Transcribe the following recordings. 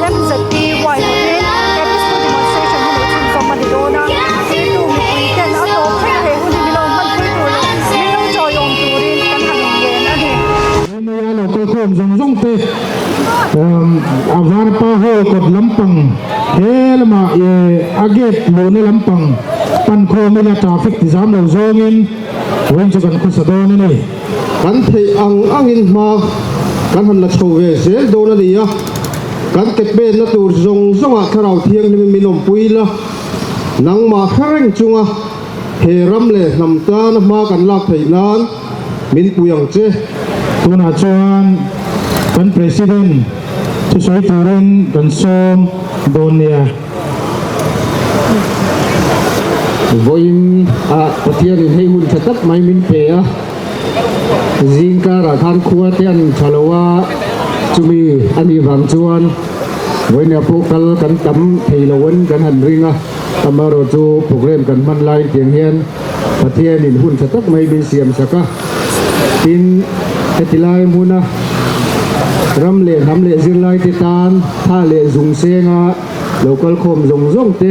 MZP huaihawtin he peaceful demonstration hi lo chhunzawm a ni dawn a, thirtu mipui ten a tawp thleng a he hun hi min lo hmanpui tur leh min lo tawiawm turin kan han inngen a ni. Maia lo kalkhawm zawng zawng te a varpa hall kawt lampang he lamah a gate luhna lampang pan khawm ila traffic ti zam lo zawngin vawiin chu kan khawsa dawn a ni. Kan theih ang angin hma kan han la chho ve zel dawn a ni a, kan ke penna tur zawng zawngah Thlarau Thianghlimin min awmpui la, nangmah hre reng chunga he ram leh hnam tana hma kan lak theih nan min pui ang che. Tunah chuan kan President thusawi turin kan sawm dawn nia. Vawiin ah Pathianin hei hun tha tak mai min pe a, zingkarah khan khua te an tha lo a, chumi a nih vang chuan vawiinah pawh kal kan tam thei lo in kan han ring a, amaherawh chu program kan hman laiin tiang hian Pathianin hun tha tak mai min siam sak a, tin heti lai hmuna ram leh hnam leh zirlaite tan tha leh zung senga Lo kal khawm zawng zawng te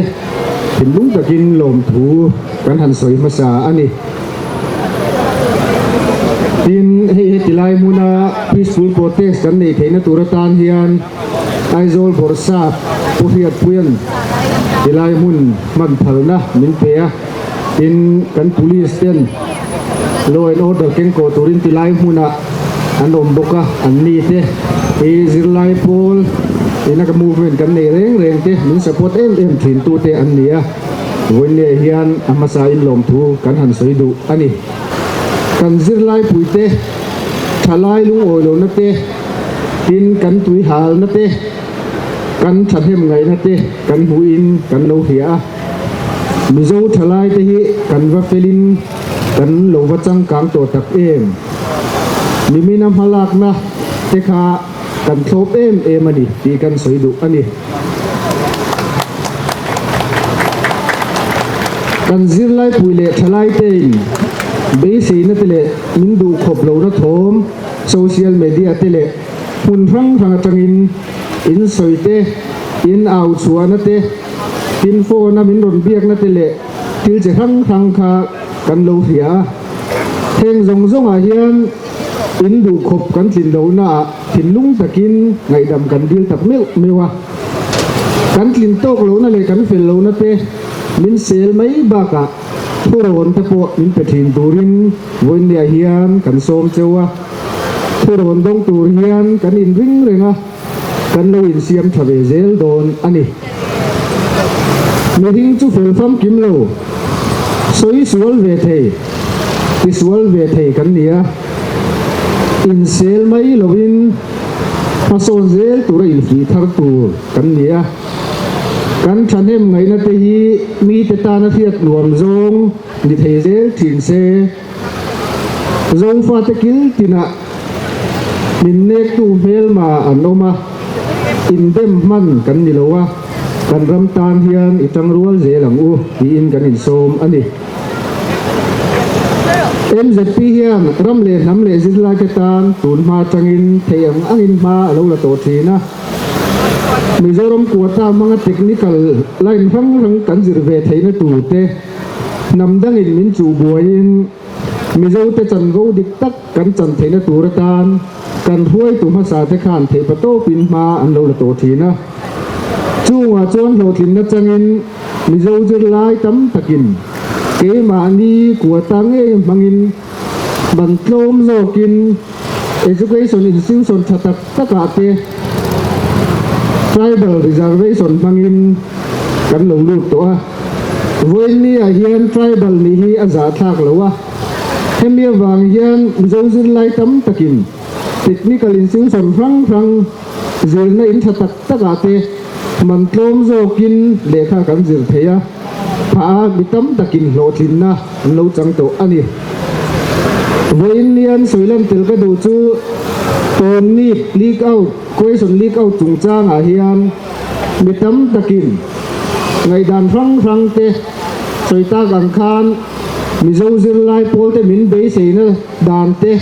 thinlung takin lawmthu kan han sawi hmasa a ni. Tin, hei heti lai hmuna peaceful protest kan neih theihna tur atan hian Aizawl Bawrhsap Pu Hriatpuia'n tilai hmun hman phalna min pe a. Tin, kan police ten law and order kengkawh turin tilai hmunah an awm bawk a, an ni te hi zirlai pawl ina ka movement kan nei reng reng te min support em em thin tu te an ni a, vawiinleh hian a hmasa in lawmthu kan han sawi duh a ni. Kan zirlai pui te, thalai lungawi lohna te, tin kan tui halna te, kan thahnem ngaihna te kan hmuhin kan lo hria a, Mizo thalai te hi kan va felin Kan lo va changkang tawh tak em? Nimina hmalakna te kha kan thlawp em em a ni tih kan sawi duh a ni. Kan zirlaipui leh thalaitein beiseina te leh min duhkhawp lohna thawm social media te leh hmun hrang hrang atangin in sawi te, in au chhuahna te, tin phone a min rawn biakna te leh Thil chi hrang hrang kha kan lo hria a, heng zawng zawngah hian in duhkhawp kan tlin lohnaah thinlung takin ngaihdam kan dil tak meuh meuh a. Kan tlin tawk lohna leh kan fel lohna te min sel mai bakah thurawn te pawh min pe thin turin vawiinniah hian kan sawm cheu a. Thurawn dawng tur hian kan inring reng a. Kan lo insiam tha ve zel dawn a ni. Mihring chu fel famkim lo, sawi sual ve thei, ti sual ve thei kan ni a. Insel mai lovin hmasawn zel tura infuih thar tur kan ni a. Kan thahnem ngaihna te hi mite tana hriat nuam zawng ni thei zel thin se. Zofate kil tinah min nektu hmelma an awm a, indem hman kan ni lo a, kan ram tan hian i tangrual zel ang u tiin kan insawm a ni. MZP hian ram leh hnam leh zirlaite tan tun hma atangin theih ang angin hma a lo la tawh thin a. Mizoram quota hmanga technical line hrang hrang kan zir ve theihna turte, Hnam dangin min chuh buaiin Mizote chanvo dik tak kan chan theihna tur atan kan hruaitu hmasa te khan theihpa tawpin hma an lo la tawh thin a. Chungah chuan hlawhtlinna changin Mizo zirlai tam takin keimahni kuata ngei hmangin man tlawm zawkin Education institution tha tak takah te Tribal Reservation hmangin kan lo lut tawh a. Vawiinni ah hian Tribal nih hi a zahthlak lo a, hemi avang hian Mizo zirlai tam takin Technical institution hrang hrang zirna in tha tak takah te man tlawm zawkin lehkha kan zir thei a, phah a mi tam takin hlawhtlinna an lo chang tawh a ni. Vawiinni an sawi lan tel ka duh chu tawn nip leak out, question leak out chungchangah hian mi tam takin ngaihdan hrang hrang te sawi tak ang khan Mizo zirlai pawl te min beiseina dan te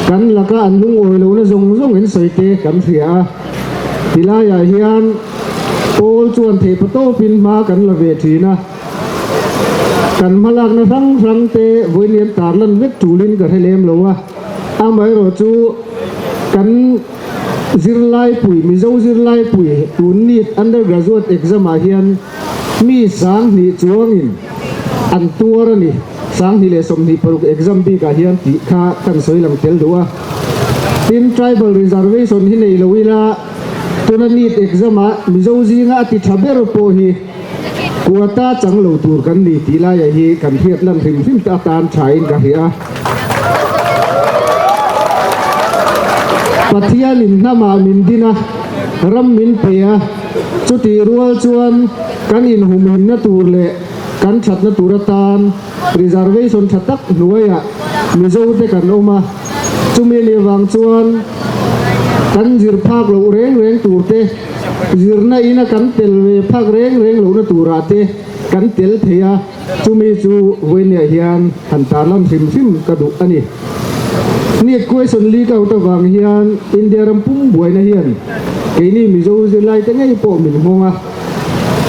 kan laka an lungawi lohna zawng zawng in sawi te kan hria a. Tilaiah hian pawl chuan theihpatawpin hma kan la ve thin a, kan hmalakna hrang hrang te vawiin tarlan vek tulin ka hre lem lo a, amaherawh chu kan zirlaipui, Mizo zirlaipui tun NEET undergraduate exam ah hian mi 2000 chuangin an tuar a ni. 2026 exam bikah hian tih kha kan sawi lang tel duh a. Tin, Tribal Reservation hi nei lo ila, tuna NEET exam ah Mizo zinga a ti tha ber pawh hi quota chang lo tur kan ni tih laia hi kan hriat lan hrim hrim te atan thain ka hria a. Pathianin hnamah min din a, ram min pe a, chutih rual chuan kan inhumhimna tur leh kan thatna tur atan reservation tha tak hnuaiah Mizote kan awm a, chumi a nih avang chuan kan zir phak loh reng reng tur te, zirna ina kan tel ve phak reng reng lohna turah te kan tel thei a, chumi chu vawinia hian han tarlan hrim hrim ka duh a ni. NEET question leak out avang hian India ram pum buaina hian keini Mizo zirlaite ngei pawh min nghawng a.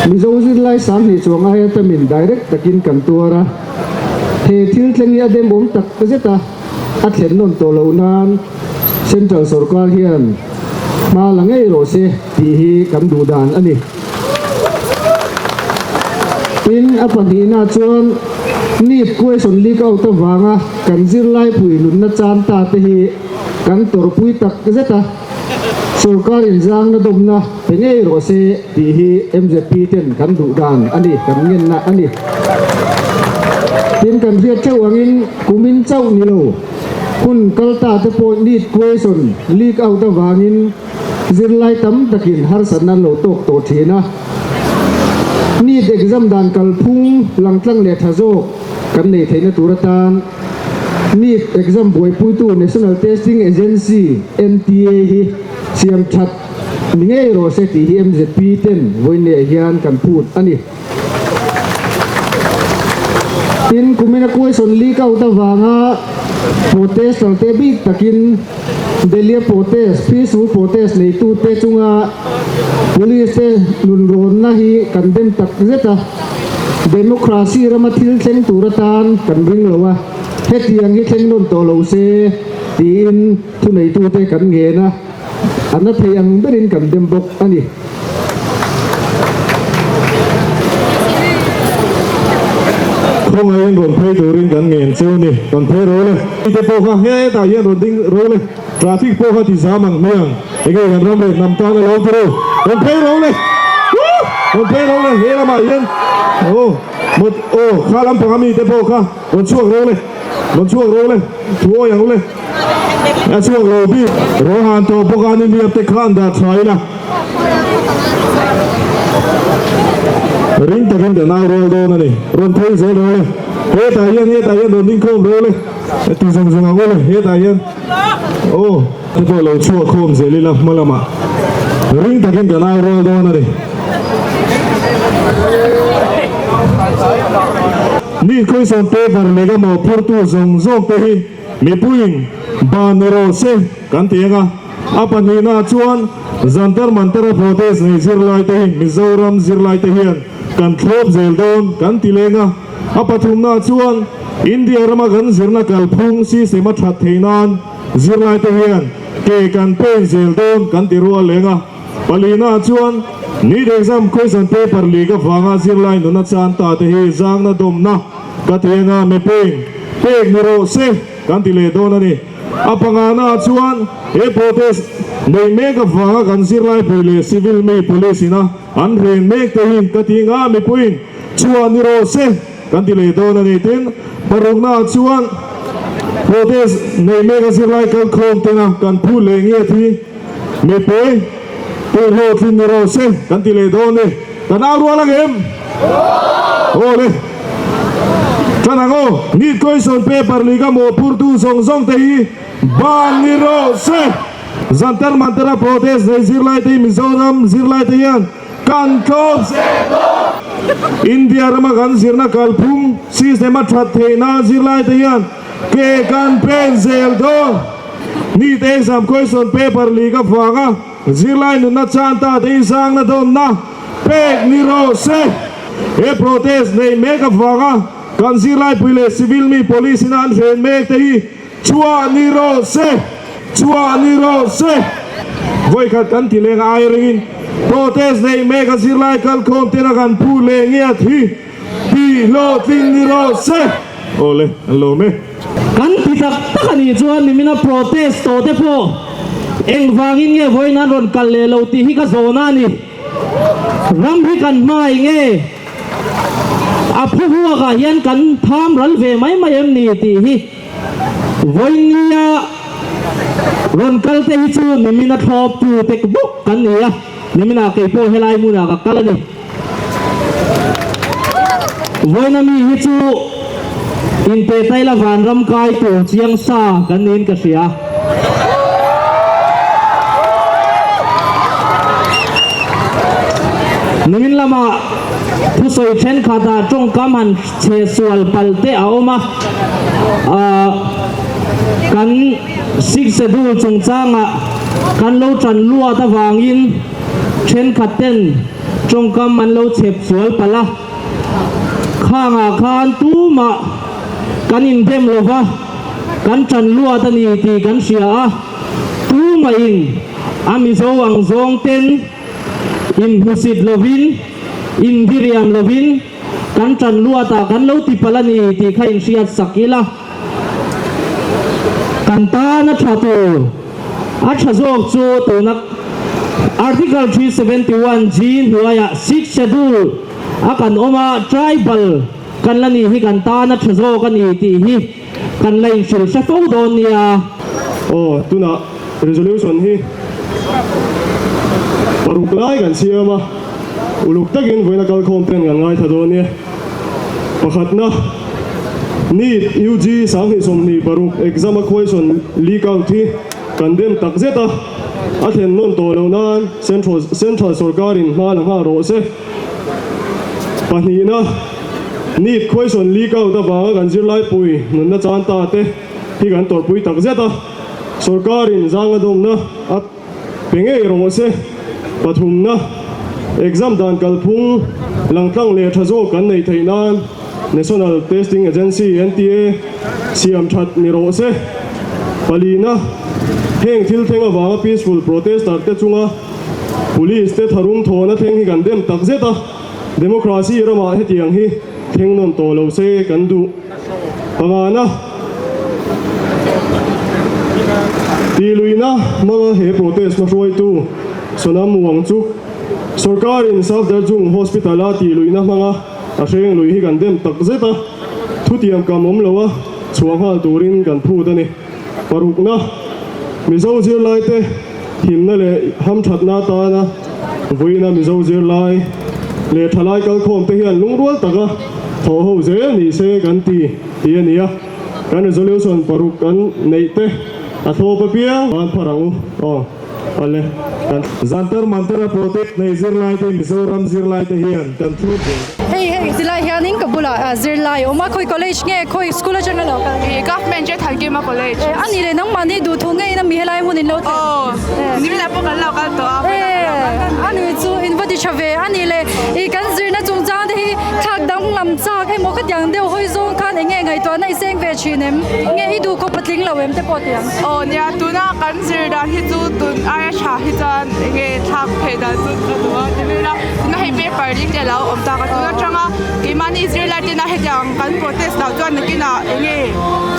Mizo zirlai 2000 chuang aia tamin direct takin kan tuar a, he thil thleng hi a demawm tak zet a, a thlen nawn tawh loh nan Central sorkar hian hma la ngei rawh se tih hi kan duh dan a ni. Tin, a pahnihna chuan NEET question leak out avanga kan zirlai pui nunna chan ta te hi kan tawrhpui tak zet a, Sorkar inzangna dawmna pe ngei rawh se tih hi mzp ten kan duh dan a ni, kan ngenna a ni. Tin, kan hriat theuh angin kumin chauh ni lo, hun kal ta te pawh NEET question leak out avangin zirlai tam takin harsatna an lo tawk tawh thin a. NEET exam dan kalphung langtlang leh tha zawk kan nei theihna tur atan, NEET exam buaipuitu National Testing Agency, NTA, hi siam that ni ngei rawh se tih hi mzp ten vawiinleh hian kan phut a ni. Tin, kumina question leak out avanga protester te bik takin Delhi-a protest, peaceful protest neitute chunga police te nunrawnna hi kan dem tak zet a. Democracy rama thil thleng tur atan kan ring lo a, hetiang hi thleng nawn tawh lo se tiin thuneitute kan ngen a, a na thei ang berin kan dem bawk a ni. Khawngaihin rawn phei turin kan ngen cheu a ni, rawn phei ro le. Mite pawh kha hetah hian rawn ding ro le, traffic pawh kha ti zam ang hmiang. Enge kan ram leh hnam tan a lo ti ru? Rawn phei ro le! Woo! Rawn phei ro le, he lamah hian aw mawt aw kha lampang ami te pawh kha rawn chhuak ro le, rawn chhuak ro le, thu awi ang le. A chhuak lo bik. Rohan tawh bawk a ni hliap te kha an dah tha ila. Ring takin kan au rual dawn a ni. Rawn phei zel ro le. Hetah hian hetah hian rawn ding khawm ro le. Ti zawng zawng ang u le hetah hian aw. Te pawh lo chhuak khawm zel ila hma lamah ring takin kan au rual dawn a ni. Mi question paper leh ka mawhphurtu zawng zawk te hi mipuiin ban ni rawh se kan ti ang a. A pahnihna chuan Jantar Mantara protest nei zirlai te hi Mizoram zirlai te hian kan thlawp zel dawn kan ti leng a. A pathumna chuan India rama kan zirna kalphung system a that theih nan Zirlaite hian ke kan pen zel dawn kan ti rual leng a, palina chuan NEET exam question paper leak avanga zirlai nuna chan ta te hi zangna dawmna ka ti anga mipuiin pek ni rawh se kan ti leh dawn a ni. A pangana chuan he protest nei mek avanga kan zirlai pui leh civil mi police ina an ren mek te hi ka ti anga mipuiin chhuah ni rawh se Kan ti leh dawn a ni. Tin, paruknaah chuan protest nei mek a zirlai kalkhawm tena kan phu leh ngiat hi mipui tih hlawhtlin ni rawh se kan ti leh dawn e. Kan au rual ang em? Aw le. Tan ang aw. NEET question paper leak a mawhphurtu zawng zawng te hi ban ni rawh se. Jantar Mantara protest nei zirlai te hi Mizoram zirlai te hian Kan tlawm India rama kan zirna kalphung system a that theih nan zirlaite hian ke kan pen zel dawn. NEET exam question paper leak avanga. zirlai nunna chan ta te hi zangna dawnna pek ni rawh se. He protest neih mek avanga kan zirlaipui leh civil mi police ina an hren mek te hi chhuah ni rawh se, chhuah ni rawh se. Vawikhat kan ti leng ai ringin protest neih mek a zirlai kalkhawm tena kan phu leh ngiat hi tih hlawhtling ni rawh se. Awle, an lawm e. Kan ti tak tak a nih chuan nimina protest tawh te pawh engvangin nge vawiin an rawn kal leh lo tih hi ka zawhna a ni. Ram hi kan hmangaih nge a phu huakah hian kan tham ral ve mai mai em ni tih hi vawiin nia rawn kal te hi chu nimina thlawp tu te bawk kan ni a, nimina kei pawh helai hmunah ka kal a ni. Vawiina mi hi chu intehtaila vanram kai tur chiang sa kan niin ka hria. Nimin lamah thusawi thenkhatah tawngkam han chhe sual palh te a awm a, kan Sixth Schedule chungchangah kan lo tan luat avangin thenkhat ten Tawngkam an lo chhep sual palh a, khangah khan tumah kan indem lo va, kan tan luat a ni tih kan hria a, tumahin a Mizo ang zawng ten inhmusit lovin, indiriam lovin kan tan luatah kan lo ti palh a ni tih kha inhriat sak ila, kan tan a tha tur. A tha zawk chu tuna Article 371 G hnuaiah Sixth Schedule a kan awm a, tribal kan la nih hi kan tan a tha zawk a ni tih hi kan la inhrilh hre fo dawn nia. Aw, tunah resolution hi paruk lai kan siam a, uluk takin vawiina kalkhawm ten kan ngaithla dawn nia. Pakhatna, NEET UG 2026 exam a question leak out hi kan dem tak zet a, a thlen nawn tawh loh nan Central Central sorkarin hma la nghal rawh se. Pahnihna, NEET question leak out avanga kan zirlaipui nunna chan ta te hi kan tawrhpui tak zet a, sorkarin zanga dawmna a Pe ngei rawh se. Pathumna, Exam dan kalphung langtlang leh tha zawk kan neih theih nan National Testing Agency, NTA, siam that ni rawh se. Palina, Heng thil thleng avanga peaceful protester te chunga Police te tharum thawhna thleng hi kan dem tak zet a, Democracy ramah hetiang hi thleng nawn tawh lo se kan duh. Pangana, Tihluihna hmanga he protest hmahruaitu Sonam Wangchuk, Sorkarin Safdarjung Hospital-a tihluihna hmanga a hreng lui hi kan dem tak zet a, thutiam kam awm loa chhuah nghal turin kan phut a ni. Parukna, Mizo zirlaite himna leh hamthatna atana vuina Mizo zirlai leh thalai kalkhawmte hian lungrual taka thawh ho zel ni se kan ti tih a ni a. Kan resolution paruk kan neih te a thlawp apiang an phar ang u. Aw, awle. Kan. Zantar Mantara protest nei zirlaite Mizoram zirlaite hian kan thlawp zel. Hei hei tilai hianin ka bulah zirlai a awm a, khawi college nge khawi school atanga lo kal nge? Government Jethalkima College. A nih leh nangmahni duhthu ngeiin a mi helai hmun in lo thlen? Aw, nimina pawh kan lo kal tawh a. A nih chu in va ti tha ve a nih leh i kan zirna chungchang te hi thlak danglam chak emaw khatiang deuh hawi zawng khan eng nge ngaihtuahna i seng ve thin em? Nge i duh khawp patling lo em te pawh tiang? Aw nia, tuna kan zir dan hi chu tun aia tha hi chuan eng nge thlak theih dan chu ka duh a ti mai a, tuna hei paper ding te a lo awm tak a, tun atanga keimahni zirlai tena hetiang kan protest loh chuan nakinah eng nge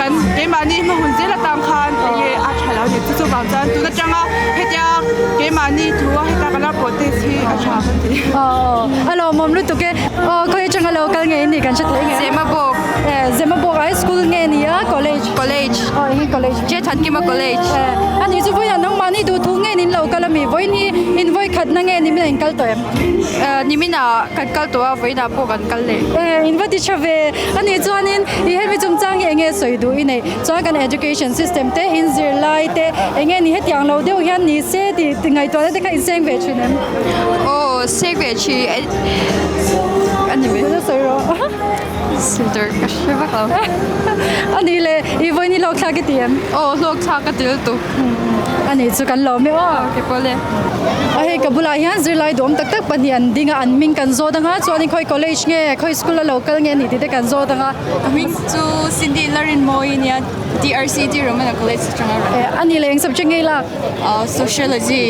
kan keimahni hmahun zel atang khan eng nge a tha lo a ni, chu chuvang chuan tun atanga hetia keimahni thu a heta kan lo protest hi a tha ka ti. Aw a lawmawm lutuk e, aw khawi atanga lo kal ngei ni kan hre thei ngei. Zemabawk. Zemabawk high school nge ni a college? College. Aw eng hi college? Jethankima College. A nih chu vawiinah nangmahni duhthu nge in lo kal ami? Vawiin hi in vawi khatna nge nimin ah in kal tawh em? Nimin ah kan kal tawh a, vawiinah pawh kan kal leh. In va ti tha ve. A nih chuanin i hemi chungchang hi eng nge sawi duh i nei? Chuan kan education system te, in zirlai te eng nge ni hetiang lo deuh hian ni se tih ngaihtuahna te kha in seng ve thin em? Aw, seng ve thin. A ni mai. Lo sawi rawh. Sawi tur ka hre vak lo. A ni le, i vawiin hi hlawk thlak i ti em? Aw, hlawk thlak ka ti lutuk. A ni chu kan lawm e aw. Okay pawh le. A hei ka bulah hian zirlai duhawm tak tak pahnih an ding a, an hming kan zawt ang a, chuanin khawi college nge, khawi school a lo kal nge a nih tih te kan zawt ang a. Ka hming chu Cindy Larinmawii nia, TRCT Romana College atanga rawn. A ni le, eng subject nge i lak? Sociology.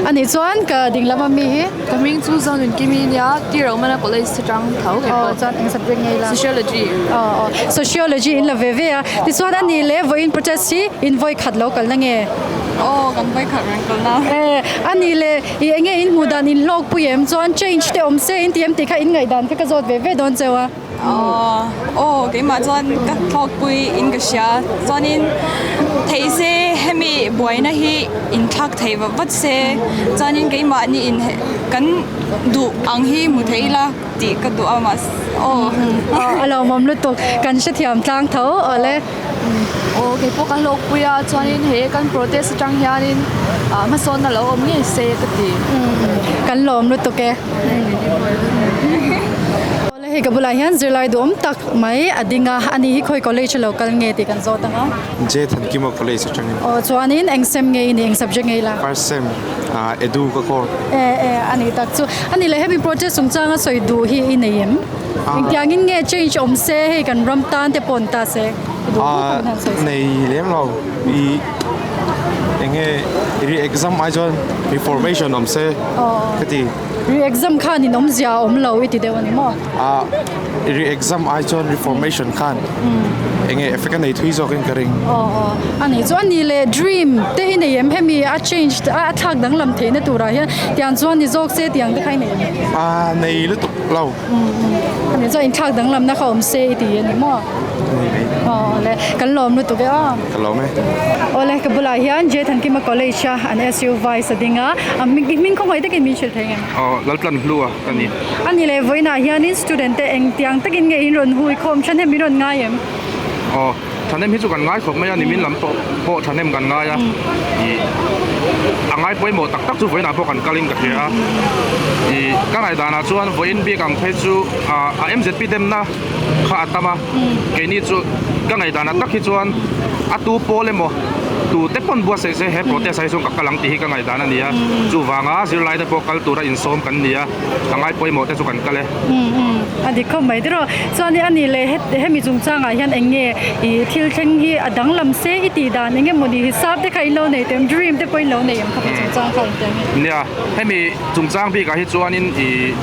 A nih chuan ka ding lam ami hi? Ka hming chu Zonun Kimi nia, T Romana College atang tho kei pawh. Chuan eng subject nge i lak? Sociology. Sociology in la ve ve a. Tichuan a nih leh vawiin protest hi in vawi khat lo kalna nge? Aw, kan vawi khat reng kalna. A nih leh i enge in hmuh dan in hlawk pui em? Chuan change te awm se in ti em tih kha in ngaihdan kha ka zawt ve ve dawn cheu a. Aw keimah chuan ka hlawkpui in ka hria chuanin thei se hemi buaina hi inthlak thei vat vat se chuanin keimahni in kan duh ang hi hmu thei ila tih ka duh a mahse aw. A lawmawm lutuk kan hrethiam tlang tho awle. Aw keipawh ka hlawkpui a chuanin he kan protest atang hianin hmasawnna lo awm ngei se ka ti. Kan lawm lutuk e. Awle hei ka bulah hian zirlai duhawm tak mai a ding a, ani hi khawi college a lo kal nge tih kan zawt ang a. J Thankima college atangin. Aw chuanin eng sem nge i nih eng subject nge i la? First sem ah edu ka course. E e a nih tak chu. Ani leh hemi project chungchanga sawi duh hi i nei em? Engtiangin nge change awm se hei kan ram tan te pawh an ta se i duh duh tak hian sawi se. Nei lem lo i enge re-exam ai chuan reformation awm se ka ti. Re-exam khan in awmzia a awm lo i ti deuh a ni maw? Ah, re-exam ai chuan reformation khan enge effect a nei thui zawkin ka ring. Aw aw, a nih chuan ni leh dream te i nei em? Hemi a change a thlak danglam theihna turah hian tiang chuan ni zawk se tiang te kha i nei em? Ah, nei lutuk lo. A nih chuan inthlak danglamna kha awm se i ti a ni maw? Ni mai. Aw le, kan lawm lutuk e aw. Ka lawm e. Awle, ka bulah hian J Thankima College a an SU Vice a ding a, a hming i hming khawngaih takin min hrilh thei ngem? Aw, Laltlan Hlua ka ni. A ni leh, vawiinah hianin student te eng tiang takin nge in rawn hui khawm thahnem min rawn ngai em? Aw, thahnem hi chu kan ngai khawp mai a, nimin lam pawh pawh thahnem kan ngai a, ih a ngai pawimawh tak tak chu vawiinah pawh kan kalin ka hria a, ih ka ngaihdanah chuan vawiin bik ang phei chu ah a MZP demna kha a tam a, keini chu ka ngaihdanah tak hi chuan a tu pawl emaw tu te pawn buatsaih se he protest ah hi chuan ka kal ang tih hi ka ngaihdan a ni a, chuvanga zirlai te pawh kal tura insawm kan ni a, a ngai pawimawh te chu kan kal e. A dik khawp mai tiraw. Chuan a nih leh hemi chungchangah hian eng nge ih thil thleng hi a danglam se i tih dan eng emaw ni hisap te kha in lo nei tawh em dream te pawh in lo nei em khami chungchang kha in tia nge? Nia, hemi chungchang bikah hi chuanin ih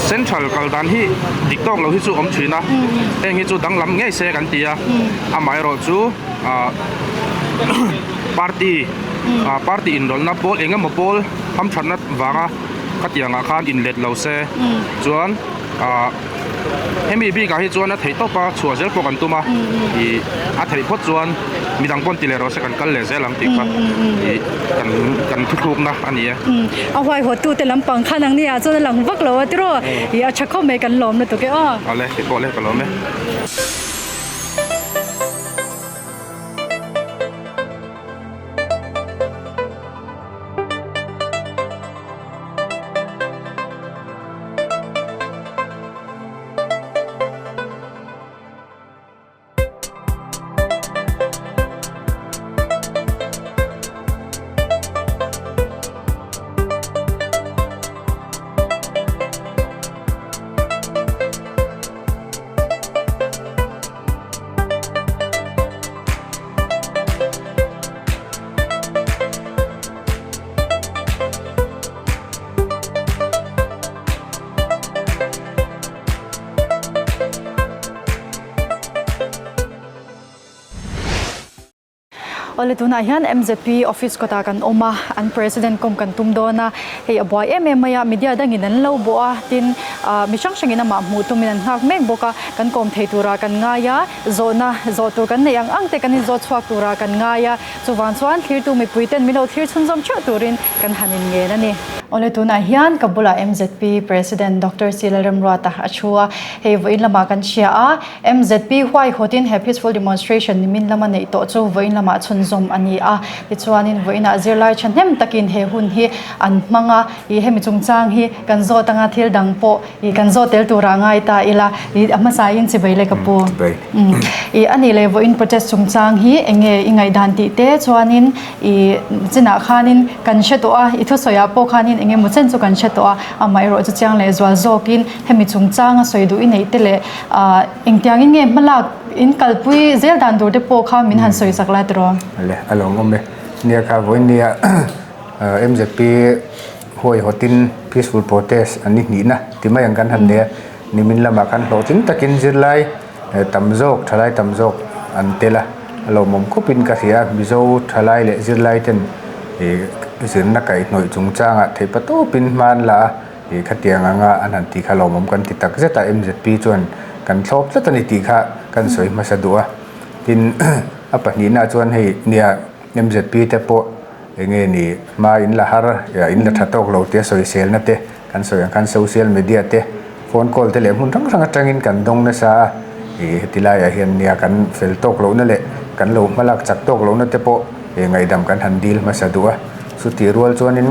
central kal dan hi dik tawk lo hi chu awm thin a, heng hi chu danglam ngei se kan ti a, amaherawhchu ah party ah party inrawlhna pawl eng emaw pawl hamthatna vanga khatiangah khan inlet lo se chuan ah hemi bikah hi chuan a theih tawp a chhuah zel pawh kan tum a ih a theih phawt chuan midang pawn ti leh rawh se kan kal leh zel ang tih kha ih kan kan thuthlukna a ni e. A huaihawt tute lampang khan ang nia chuan a lang vak lo a tiraw ih a tha khawp mai kan lawm lutuk e aw. Awle kei pawh le ka lawm e. Awle tunah hian MZP office kawtah kan awm a, an president kawm kan tum dawn a, hei a buai em em mai a, media dangin an lo bawh a, tin ah mi hrang hrangin amah hmuh tumin an nghak mek bawk a, kan kawm thei turah kan ngai a, zawhna zawh tur kan neih ang ang te kan inzawt chhuak turah kan ngai a. Chuvang chuan thlirtu mipui ten min lo thlir chhunzawm theuh turin kan han inngen a ni. Awle tunah hian ka bulah MZP President Doctor C Lalremruata a thu a, hei vawiin lamah kan hria a, MZP huaihawtin he peaceful demonstration nimin lama neih tawh chu vawiin lamah chhunzawm a ni a, tichuanin vawiinah zirlai thahnem takin he hun hi an hmang a, ih hemi chungchang hi kan zawt anga thil dang pawh. I kan zawh tel turah ngai ta ila i a hmasa in chibai le ka pu. Chibai. I ani leh vawiin protest chungchang hi enge i ngaihdan tih te chuanin i chinah khanin kan hre tawh a, i thusawiah pawh khanin enge maw chen chu kan hre tawh a, amaherawh chu chiang leh zual zawkin hemi chungchanga sawi duh i neih te leh engtiangin nge hmalak in kalpui zel dan tur te pawh kha min han sawi sak la tiraw? Le a lo awm e. Nia kha vawiin nia MZP huaihawtin peaceful protest an ni hnihna ti mai ang kan han nei a, nimin lamah khan hlawhtling takin zirlai tam zawk thalai tam zawk an tel a, a lawmawm khawpin ka hria a, Mizo thalai leh zirlai ten ih zirna kaihhnawih chungchangah theih pa tawpin hma an la a, ih khatiang anga an han tih kha lawmawm kan ti tak zet a, MZP chuan kan thlawp tlat a ni tih kha kan sawi hmasa duh a, tin a pahnihna chuan hei nia MZP te pawh Enge ni hma in la har in la tha tawk lo tia sawiselna te kan sawi ang khan social media te phone call te leh hmun hrang hrang atangin kan dawng nasa a, ih heti laiah hian nia kan fel tawk lohna leh kan lo hmalak chak tawk lohna te pawh ih ngaihdam kan han dil hmasa duh a, chutih rual chuanin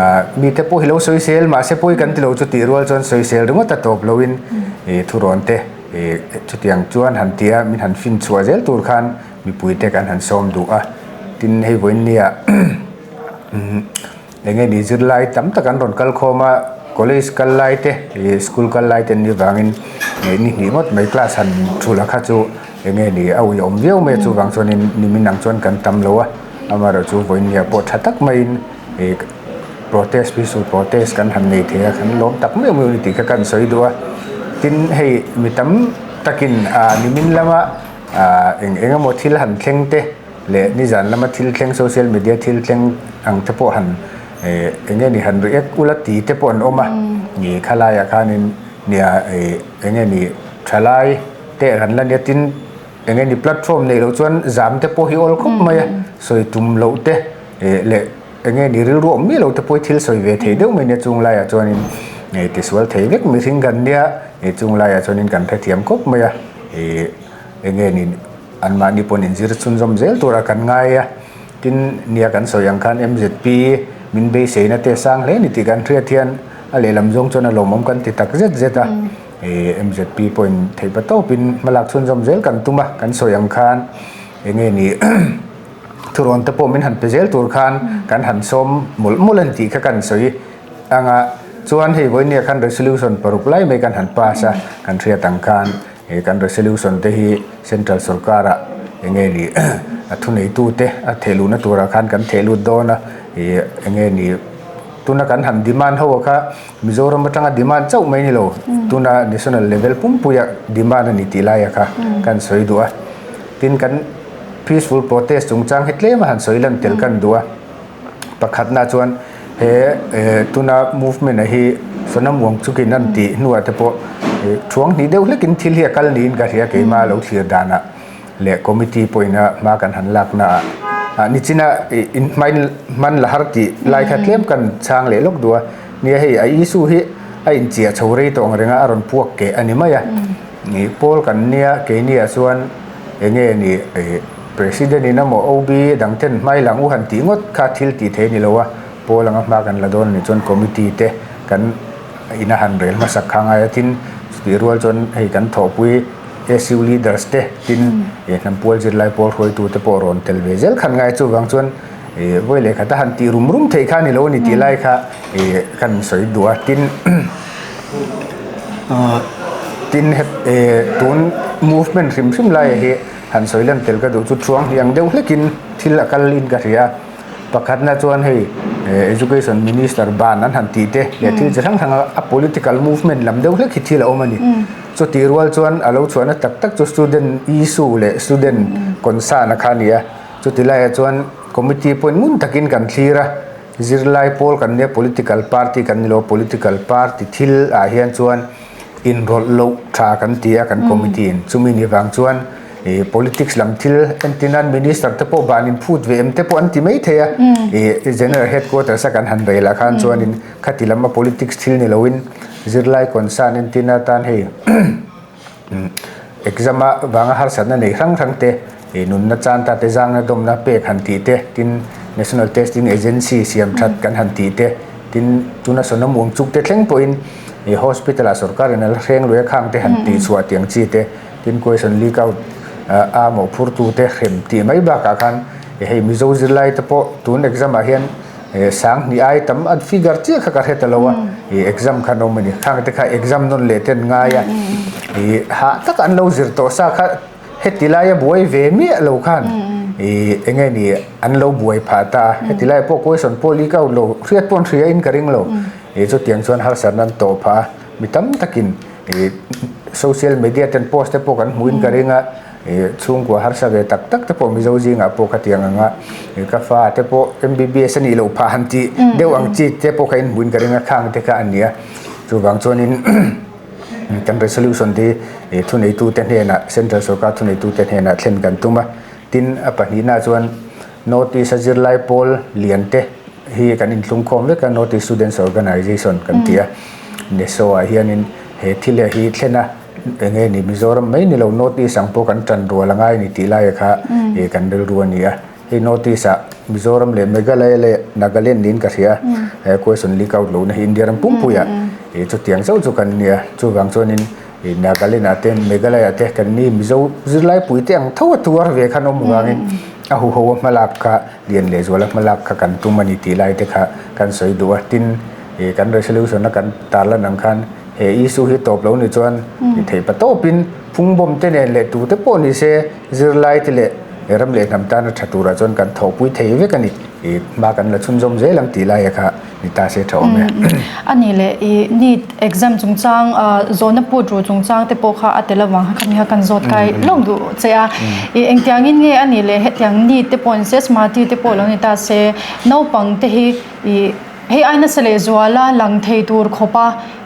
ah mite pawh hi lo sawisel mahse pawi kan ti lo chutih rual chuan sawisel ringawt a tawp loin ih thurawn te ih chutiang chuan han tia min han fin chhuah zel tur khan Mipuite kan han sawm duh a, tin hei vawiin nia eng nge ni zirlai tam tak an rawn kal khawm a, college kal lai te ih school kal lai te an nih vangin ih ni hnih ngawt mai class han thulh a kha chu eng nge ni a uiawm viau mai a chuvang chuanin nimin ang chuan kan tam lo a, amaherawhchu vawiin nia pawh tha tak maiin ih protest peaceful protest kan han nei thei a kan lawm tak meuh meuh a ni tih kha kan sawi duh a, tin hei mi tam takin ah nimin lama. Ahh eng eng emaw thil han thleng te leh nizan lama thil thleng social media thil thleng ang te pawh han eh eng nge ni han react ula ti te pawh an awm a ni khalaiah khanin nia eh eng nge ni thalai te han la nia tin eng nge ni platform neih loh chuan zam te pawh hi awl khawp mai a sawi tum loh te eh leh eng nge ni rilru awm miah lo te pawh hi thil sawi ve thei deuh mai nia chung laiah chuanin eh tisual thei vek mihring kan nia eh chung laiah chuanin kan hrethiam khawp mai a. Ih eng nge ni anmahni pawhin inzir chhunzawm zel tura kan ngai a, tin nia kan sawi ang khan MZP min beiseina te sang hle ni tih kan hriat hian a lehlam zawng chuan a lawmawm kan ti tak zet zet a, ih MZP pawhin theihpa tawpin hmalak chhunzawm zel kan tum a, kan sawi ang khan eng nge ni thurawn te pawh min han pe zel tur khan kan han sawm mawlh mawlh a ni tih kha kan sawi. Anga chuan hei vawinia khan resolution paruk lai mai kan han pass a, kan hriat ang khan he kan resolution te hi central sorkar ah enge ni a thuneitu te a theh luhna turah khan kan theh lut dawn a, ih enge ni tuna kan han demand ho kha Mizoram atanga demand chauh mai ni lo tuna national level pumpuia demand a ni tih laia kha kan sawi duh a, tin kan peaceful protest chungchang hi tlem a han sawi lan tel kan duh a. Pakhatna chuan he tuna movement a hi Sonam Wangchuk in an tih hnuah te pawh thuang hnih deuh hlekin thil hi a kal niin ka hria keimah lo thlir danah leh committee pawhin a hma kan han lakna ah nichina in hman la har tih lai kha tlem kan chhang leh lawk duh a nia hei a issue hi a inchiah chho rei tawh ang reng a a rawn puak keh a ni mai a pawl kan nia keiniah chuan enge ni. President in emaw OB dang ten hmai lang u han tih ngawt kha thil tih theih a ni lo a, pawl anga hma kan la dawn a nih chuan committee te kan ina han rel hmasak kha ngai a, tin chutih rual chuan hei kan thawhpui SU leaders te tin ih hnampual zirlai pawl hruaitu te pawh rawn tel ve zel khan ngai a, chuvang chuan ih vawi leh khat a han tih rum rum theih kha a ni lo a ni tih lai kha ih kan sawi duh a, tin tin tun movement hrim hrim laiah hi. Han sawi lem tel ka duh chu thuang hliang deuh hlekin thil a kal in ka hria a, pakhatna chuan hei Education Minister ban an han tih te leh thil chi hrang hrang a political movement lam deuh hlek hi thil a awm a ni. Chutih rual chuan a lo chhuahna tak tak chu student issue leh student concern a kha a ni a, chuti laiah chuan committee pawhin ngun takin kan thlir a, zirlai pawl kan nia political party kan ni lo a, political party thil ah hian chuan inrawlh loh tha kan ti a kan committee in chumi ni vang chuan ih politics lam thil entir nan minister te pawh ban in phut ve em te pawh an ti mai thei a ih general headquarters a kan han rel ah khan chuanin khati lama politics thil ni loin zirlai concern entir na tan hei exam a vanga harsatna nei hrang hrang te ih nunna chan ta te zangna dawmna pek han tih te tin national testing agency siam that kan han tih te tin tuna Sonam Wangchuk te thleng pawhin. ih hospital ah sorkar in a la hreng lui a khang te han tih chhuah tih ang chi te tin question leak out a mawhphur tu te hrem tih mai bakah khan hei Mizo zirlai te pawh tun exam ah hian sang hnih ai tam a figure chiah kha ka hre ta lo a ih exam kha an awm a ni khang te kha exam nawn leh ten ngai a ih hah tak an lo zir tawh sa kha heti laia buai ve miah lo khan ih eng nge ni an lo buai phah ta a heti laiah pawh question pawh leak out lo hriat pawh an hria in ka ring lo ih chutiang chuan harsatna an tawh phah a mi tam takin ih social media ten post te pawh kan hmuhin ka ring a ih chhungkua harsa ve tak tak te pawh Mizo zingah pawh khatiang anga ih ka fa te pawh M_B_B_S a nih loh phah han tih deuh ang chi te pawh kha in hmuhin ka ring a khang te kha a ni a chuvang chuanin kan resolution te hi thuneitute hnenah central sorkar thuneitute hnenah thlen kan tum a tin a pahnihna chuan North East a zirlai pawl lian te hi kan inthlungkhawm vek a North East Students Organisation kan ti a NESO ah hianin he thil hi thlen a eng nge ni Mizoram mai ni lo North East ang pawh kan tan rual a ngai a ni tih lai kha ih kan rilru a ni a hei North East ah Mizoram leh Meghalaya leh Nagaland niin ka hria he question leak out lohna hi India ram pumpui ah ih chutiang chauh chu kan nia chuvang chuanin ih Nagaland ah te Meghalaya te kan ni Mizo zirlai pui te ang tho a tuar ve khan awm avangin a huho a hmalak kha lian leh zuala hmalak kha kan tum a ni tih lai te kha kan sawi duh a tin ih kan resolution a kan tarlan ang khan he issue hi tawp lo ni chuan i theih pa tawpin phungbawm te nen leh tu te pawh ni se zirlai te leh ram leh hnam tana tha turah chuan kan thawhpui thei vek a ni ih hma kan la chhunzawm zel ang tih laia kha ni ta se tha awm e. A nih leh i NEET exam chungchang zawhna put ru chungchang te pawh kha a tel avang kha khami kha kan zawt kai lawk duh che a. I engtiangin nge a nih leh hetiang NEET te pawh ni se SMARTI te pawh lo ni ta se naupang te hi i hei ai nasa leh zuala lang thei tur khawpa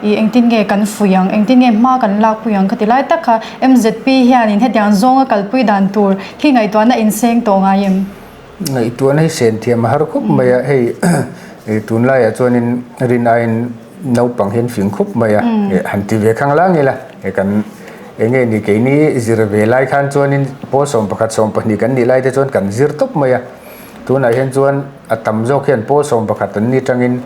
i engtin nge kan fuih ang engtin nge hma kan lak pui ang khati lai tak kha M_Z_P hianin hetiang zawnga kalpui dan tur hi ngaihtuahna inseng tawh ngai em? Ngaihtuahna hi sen thiam a har khawp mai a, hei tunlaiah chuanin rin aiin naupang hian fing khawp mai a, han ti ve khang lang ila kan eng nge ni keini zir ve lai khan chuanin pawl 11 12 kan nih lai te chuan kan zir tawp mai a, tunah hian chuan a tam zawk hian pawl 11 an ni tangin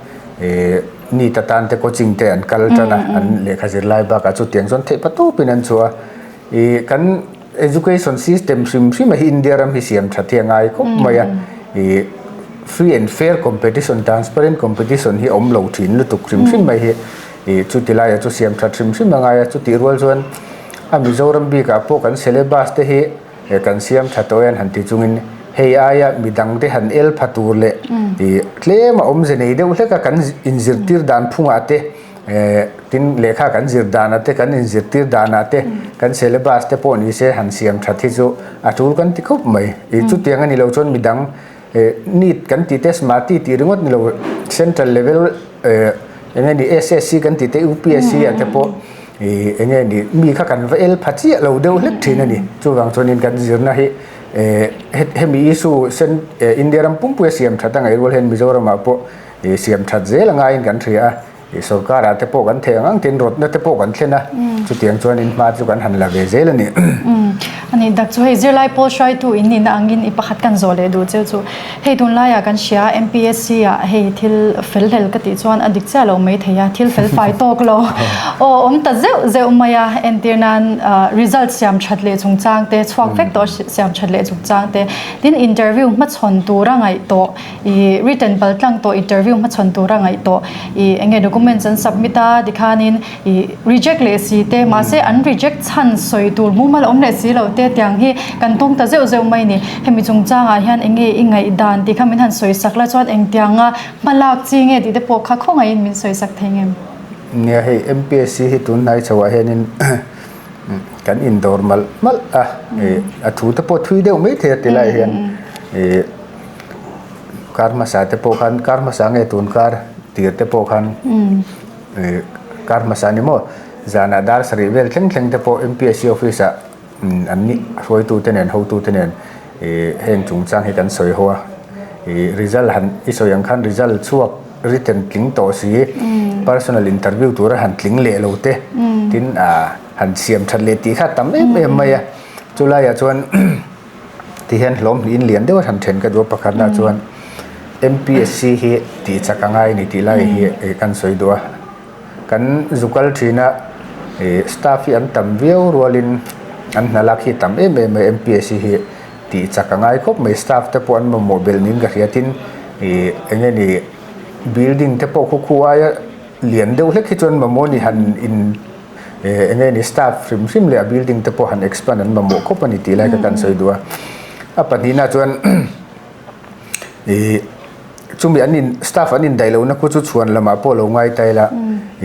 NEET atan te coaching te an kal tan a, an lehkha zir lai bakah chutiang chuan theih patawpin an chhuah a, ih kan. Education system hrim hrim a hi India ram hi siam that hi a ngai khawp mai a, ih free and fair competition, transparent competition hi a awm lo thin lutuk hrim hrim mai hi ih chuti laiah chu siam that hrim hrim a ngai a, chutih rual chuan a Mizoram bikah pawh kan syllabus te hi kan siam tha tawh e an han ti chungin hei aia midang te han el pha tur leh ih tlem a awmze nei deuh hlek a kan inzirtir dan phungah te Tin, lehkha kan zir danah te, kan inzirtir danah te, kan syllabus te pawh ni se han siam that hi chu a tul kan ti khawp mai. Ih chutiang a ni lo chuan midang NEET kan tih te, SMARTI tih ringawt ni lo central level eng nge ni SSC kan tih te, UPSC ah te pawh ih eng nge ni mi kha kan va el pha chiah lo deuh hlek thin a ni. Chuvang chuanin kan zirna hi hemi issue India ram pumpuia siam that a ngaih rual hian Mizoramah pawh Ih siam that zel a ngaiin kan hria a, ih sorkar ah te pawh kan thei ang ang tin rawtna te pawh kan thlen a, chutiang chuan in hma chu kan han la ve zel a ni. A ni dak chu hei zirlai pawl hruaitu in nihna angin i pakhat kan zawh leh duh cheu chu hei tunlaiah kan hria MPSC ah hei thil fel hlel ka tih chuan a dik chiah lo mai thei a, thil fel fai tawk lo aw awm ta zeuh zeuh mai a, entir nan result siam that leh chungchang te chhuak vek tawh siam that leh chungchang te tin interview hmachhawn tura ngaih tawh I written pal tlang tawh interview hmachhawn tura ngaih tawh i enge documents an submit a tikhanin i reject leh si te mahse an reject chhan sawi tur mumal awm leh si lo te tiang hi kan tawng ta zeuh zeuh mai ni. Hemi chungchangah hian enge i ngaihdan tih kha min han sawi sak la chuan engtianga hmalak chi nge tih te pawh kha khawngaihin min sawi sak thei ngem? Nia hei MPSC hi tunhnai chhoah hianin kan indawr malh malh a, a thu te pawh thui deuh mai thei a ti lai hian i Kar hmasa te pawh khan kar hmasa nge tun kar tir te pawh khan ih kar hmasa ni maw zanah dar sarih vel thleng thleng te pawh M_P_S_C office ah an ni hruaitu te nen hotu te nen ih heng chungchang hi kan sawi ho a ih result han i sawi ang khan result chhuak written tling tawh si personal interview tura han tling leh lo te tin ah han siam that leh tih kha a tam em em mai a chulaiah chuan. Ti hian hlawm hnihin lian deuh a hran then ka duh a pakhatna chuan M_P_S_C hi tih chak a ngai a ni tih lai hi kan sawi duh a. Kan zu kal thin a, ih staff hi an tam viau rualin an hna lak hi tam em em a MPSC hi tih chak a ngai khawp mai staff te pawh an mamawh belh niin ka hria tin ih eng nge ni building te pawh khu khu aia lian deuh hlek hi chuan mamawh ni han in ih eng nge ni staff hrim hrim leh a building te pawh han expand an mamawh khawp a ni tih lai kha kan sawi duh a a pahnihna chuan ih. Chumi an in staff an indaih lohna khu chu chhuan lamah pawh lo ngai ta ila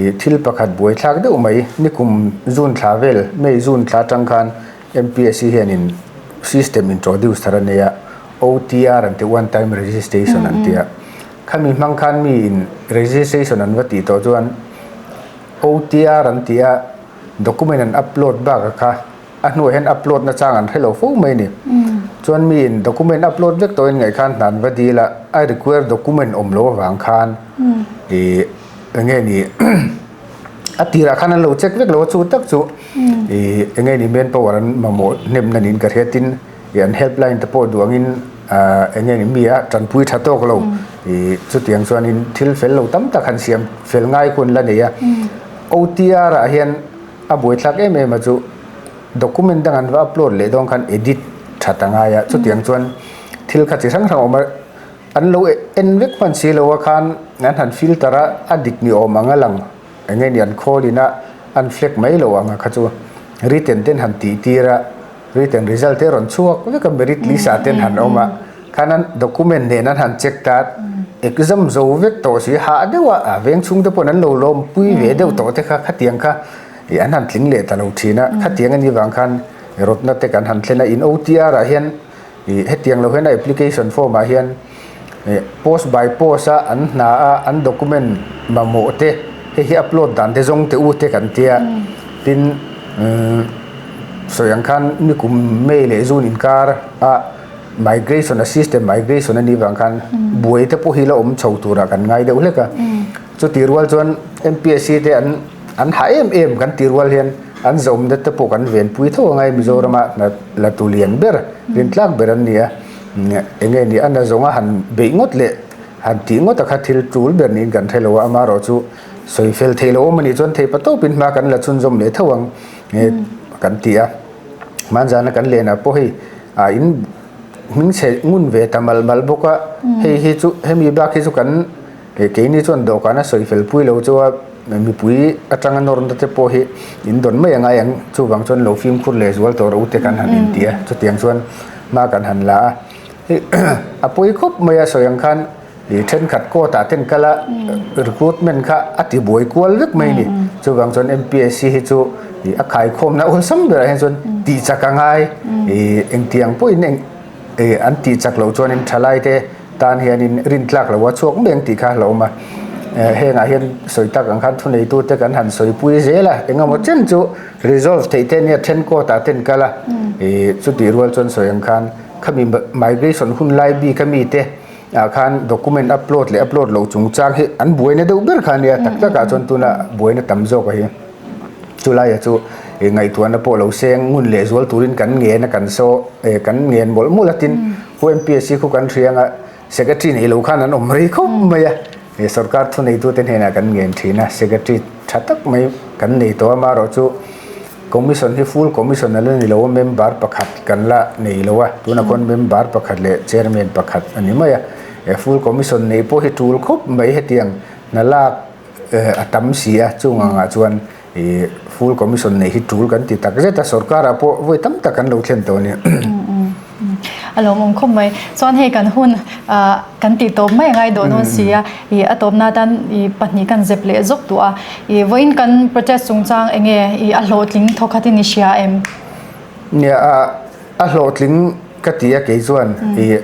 ih thil pakhat buai thlak deuh mai nikum June thla vel May June thla atang khan MPSC hianin system introduce thar a nei a OTR an ti one time registration an ti a khami hmang khan mi in registration an va tih tawh chuan OTR an ti a document an upload bakah kha A hnuah hian upload na chang an hre lo fo mai a ni. Chuan miin document upload vek tawhin ngaih khan hna an va dil a, a require document awm lo avang khan ih eng nge ni a tirah khan an lo check vek lo a chu tak chu ih eng nge ni manpower an mamawh hnemna niin ka hria tin ih an helpline te pawh duh angin ah eng nge ni mi a tanpui tha tawk lo ih chutiang chuanin thil fel lo tam tak han siam fel ngai hun la nei a. OTR ah hian A buaithlak em em a chu document dang an va upload leh dawn khan edit that a ngai a chutiang chuan thil kha chi hrang hrang a awm a an lo en vek hman si lo a khan an han filter a a dik ni awm ang a lang eng nge ni an call in a an flag mai lo ang a kha chu written ten han tih tir a written result te rawn chhuak vek a merit list ah ten han awm a khan an document nen an han check ta exam zo vek tawh si hah deuh a a veng chhung te pawhin an lo lawm pui ve deuh tawh te kha khatiang kha ih an han tling leh ta lo thin a khatiang a nih vang khan rawtna te kan han thlen a in OTR ah hian ih hetiang lo hian a application form ah hian ih post by post a an hna a an document mamawh te hei hi upload dan te zawng te u te kan tia tin umm sawi ang khan nikum May leh June inkar a migration a system migration a nih vang khan buai te pawh hi la awm chho turah kan ngai deuh hlek a chutih rual chuan M_P_S_C te an an ha em em kan tih rual hian an zawmna te pawh kan venpui tho ang a Mizorama hna la tu lian ber rintlak ber an ni a eng nge ni a na zawnga han beih ngawt leh han tih ngawt a kha thil tul ber niin kan hre lo a amaherawh chu sawi fel theih loh awm a nih chuan thei pa tawpin hma kan la chhunzawm leh tho ang kan ti a hmanzana kan lenah pawh hei ah in hming chhe ngun ve ta mal mal bawk a hei hi chu hemi bak hi chu kan keini chuan dawhkan a sawi fel pui lo chu a mipui atanga nawrna te pawh hi in dawn mai a ngai ang chuvang chuan lo fimkhur leh zual tawh rawh u te kan han inti a chutiang chuan hma kan han la a a pawi khawp mai a sawi ang khan ih thenkhat court ah ten kal a recruitment kha a ti buai kual vek mai a ni chuvang chuan M_P_S_C hi chu ih a khaikhawmna awlsam berah hian chuan tih chak a ngai ih engtiang pawhin eng ih an tih chak loh chuanin thalai te tan hianin rin tlak lo a chhuak mai ang tih kha a hlauhawm a hengah hian sawi tak ang khan thuneitute kan han sawipui zel a engemaw chen chu resolve theih te ania then court ah ten kal a ih chutih rual chuan sawi ang khan khami migration hun lai bik ami te ah khan document upload leh upload loh chungchang hi an buaina deuh ber kha ania tak takah chuan tuna buaina tam zawk a hi chulai ah chu ih ngaihtuahna pawh lo seng ngun leh zual turin kan ngen a kan saw eh kan ngen mawlh mawlh a tin khu M_P_S_C khu kan hria anga secretary nei lo khan an awm rei khawp mai a ih sorkar thuneitute hnenah kan ngen thin a secretary tha tak mai kan nei tawh a amaherawhchu Commission hi full commission a la ni lo a, member pakhat kan la nei lo a, tunah khawn member pakhat leh chairman pakhat a ni mai a, he full commission nei pawh hi tul khawp mai hetiang hna lak a tam si a, chung angah chuan ih full commission nei hi tul kan ti tak zet a, sorkar ah pawh vawi tam tak an lo thlen tawh a ni. A lawmawm khawp mai. Chuan hei kan hun kan tih tawp mai a ngai dawn dawn si a, ih a tawpna atan ih pahnih kan zep leh zawk duh a. Ih vawiin kan protest chungchang eng nge ih a hlawhtling thawkhat in i hria em? Nia a a hlawhtling ka ti a kei chuan ih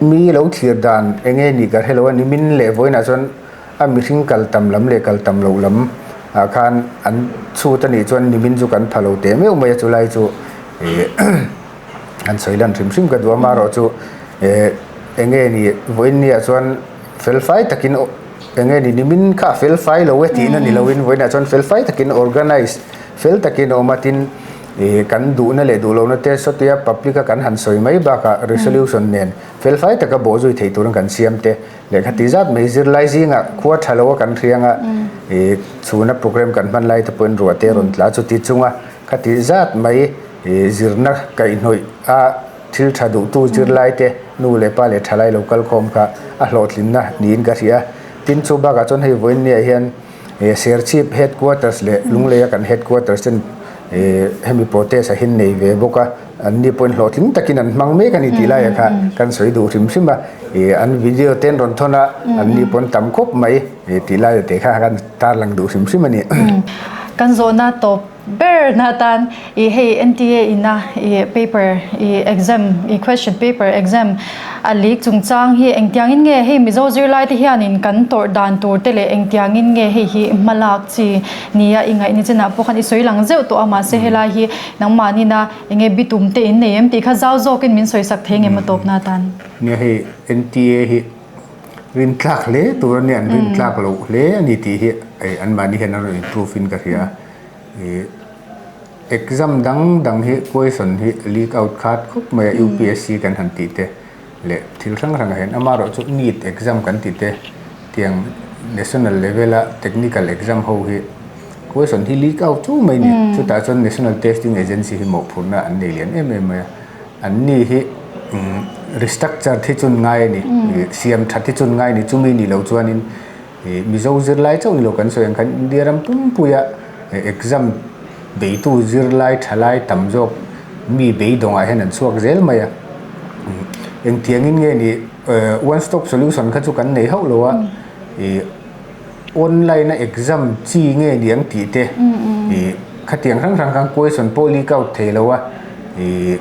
mi lo thlir dan eng nge nih ka hre lo a, nimin leh vawiinah chuan a mihring kal tam lam leh kal tam loh lam ah khan an chhut a nih chuan nimin chu kan pha lo teh meuh mai a chulai chu ih an sawi lan hrim hrim ka duh a amaherawhchu eh eng nge ni vawiin ni ah chuan fel fai takin eng nge ni nimin kha a fel fai lo e tihna ni loin vawiinah chuan fel fai takin organize fel takin a awm a tin. Ih kan duhna leh duh lohna te sawtia public a kan han sawi mai bakah resolution nen felfai taka bawhzui thei turin kan siam te lehkha ti zat mai zirlai zingah khua tha lo a kan hriang a, ih chhuna program kan hman lai te pawhin ruah te a rawn tla chuti chunga khati zat mai ih zirna kaihhnawih a thil tha duhtu zirlai te nu leh pa leh thalai lo kal khawm kha a hlawhtlinna niin ka hria. Tin chu bakah chuan hei vawiin niah hian ih Serchhip headquarters leh Lungleia kan headquarters ten ih hemi protest a hin nei ve bawk a, an ni pawhin hlawhtling takin an hmang mek a ni tih laiah kha kan sawi duh hrim hrim a, ih an video te an rawn thawn a, an ni pawhin tam khawp mai ih tih laiah te kha kan tarlang duh hrim hrim a ni. Kan zawhna tawp ber na tan ih hei NTA ina ih paper ih exam ih question paper exam a leak chungchang hi engtiangin nge hei Mizo zirlai te hianin kan tawrh dan tur te leh engtiangin nge hei hi hma lak chi nia i ngaih ni chinah pawh khan i sawi lang zeuh tawh a mahse helai hi nangmahnina enge bitum te in nei em tih kha zau zawkin min sawi sak thei ngem a tawp na tan. Nia hei NTA hi rintlak hle tur a nia an rintlak loh hle a ni tih hi anmahni hian an rawn improve in ka hria. Ih exam dang dang hi question hi leak out khat khawp mai a UPSC kan han tih te leh thil hrang hrang ah hian amaherawh chu neet exam kan tih te tiang national level a technical exam ho hi question hi leak out chu mai a ni chutah chuan national testing agency hi mawhphurhna an nei lian em em mai a an ni hi umm restructure hi chu an ngai a ni ih siam that hi chu an ngai a ni chumi ni lo chuanin. Ih Mizo zirlai chauh ni lo kan sawi ang khan India ram pumpuia exam beitu zirlai thalai tam zawk mi beidawngah hian an chhuak zel mai a. Engtiangin nge ni one stop solution kha chu kan nei hauh lo a, ih online a exam chi nge ni ang tih te ih khatiang hrang hrang khan question pawh leak out thei lo a, ih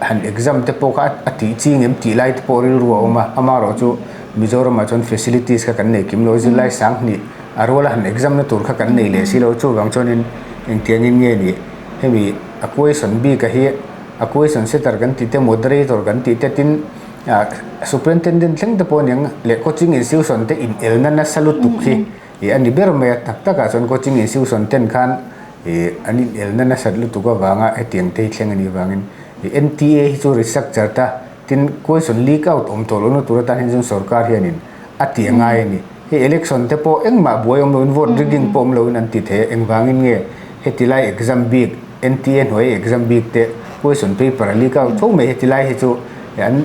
han exam te pawh kha a tih chi ngem tih lai te pawh rilru a awm a, amaherawh chu. Mizoramah chuan facilities kha kan nei kim lo, zirlai sanghnih a ruala han exam na tur kha kan nei leh si lo, chuvang chuanin engtiangin nge ni hemi a question bik a hi a question setter kan tih te moderator kan tih te tin ah superintendent thleng te pawh aniang leh coaching institution te in elna nasa lutuk hi ih a ni ber mai a, tak takah chuan coaching institution ten khan ih an in elna nasat lutuk avanga hetiang te hi thleng a nih vangin ih N_T_A hi chu restructure ta. Tin, question leak out awm tawh lohna tur atan hian chuan sorkar hianin a tih a ngai a ni. Hei election te pawh engmah buai awm loin vote rigging pawh awm loin an ti thei a, engvangin nge heti lai exam bik, NTA hnuai exam bik te question paper a leak out tho mai heti lai hi chu an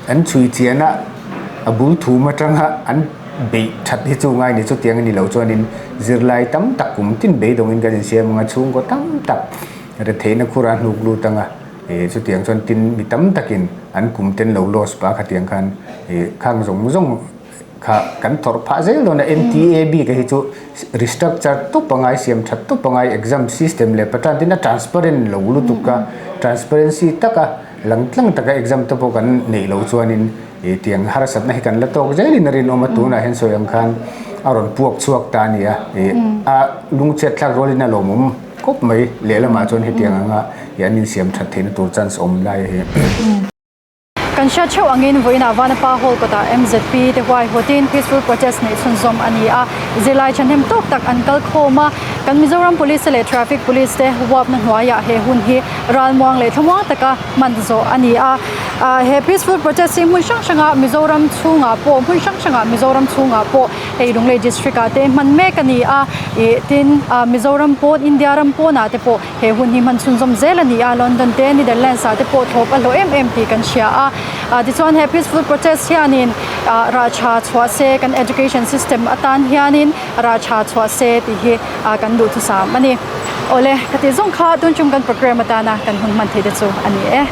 an chhui chian a, a bul thum atanga an beih that hi chu ngai ni chutiang a ni lo chuanin zirlai tam tak kum tin beidawngin kan insiam ang a, chhungkaw tam tak retheihna khurah hnuk lut ang a. Ih chutiang chuan tin mi tam takin an kum ten lo loss pah khatiang khan ih khang zawng zawng kha kan thawrh phah zel dawn a NTA bik a hi chu restructure tawp angai siam that tawp angai exam system leh pathan tin a transparent lo lutuk a transparency taka lang tlang taka exam te pawh kan neih loh chuanin ih tiang harsatna hi kan la tawk zelin a rinawm a tunah hian sawi ang khan a rawn puak chhuak ta a ni a ih a lungchhiat thlak rualin a lawmawm. Khawp mai, lehlamah chuan hetiang anga ih an insiam that theihna tur chance awm lai hi. Kan hriat theuh angin vawiinah Vanapa Hall kawtah MZP te huaihawtin peaceful protest neih chhunzawm a ni a, zirlai thahnem tawk tak an kal khawm a, kan Mizoram Police leh Traffic Police te huapna hnuaiah he hun hi ralmuang leh thlamuang taka hman zawh a ni a. He peaceful protest hi hmun hrang hrangah Mizoram chhungah pawh hmun hrang hrangah Mizoram chhungah pawh Hei Lunglei District ah te hman mek a ni a, ih tin ah Mizoram pawn India ram pawnah te pawh he hun hi hman chhunzawm zel a ni a, London te Netherlands ah te pawh thawp a hlawh em em tih kan hria a, ah tichuan he peaceful protest hianin ah rah tha chhuah se kan education system atan hianin rah tha chhuah se tih hi ah kan duhthusam a ni. Awle ka tih zawng kha tun chung kan program atana kan hun hman theih te chu a ni e.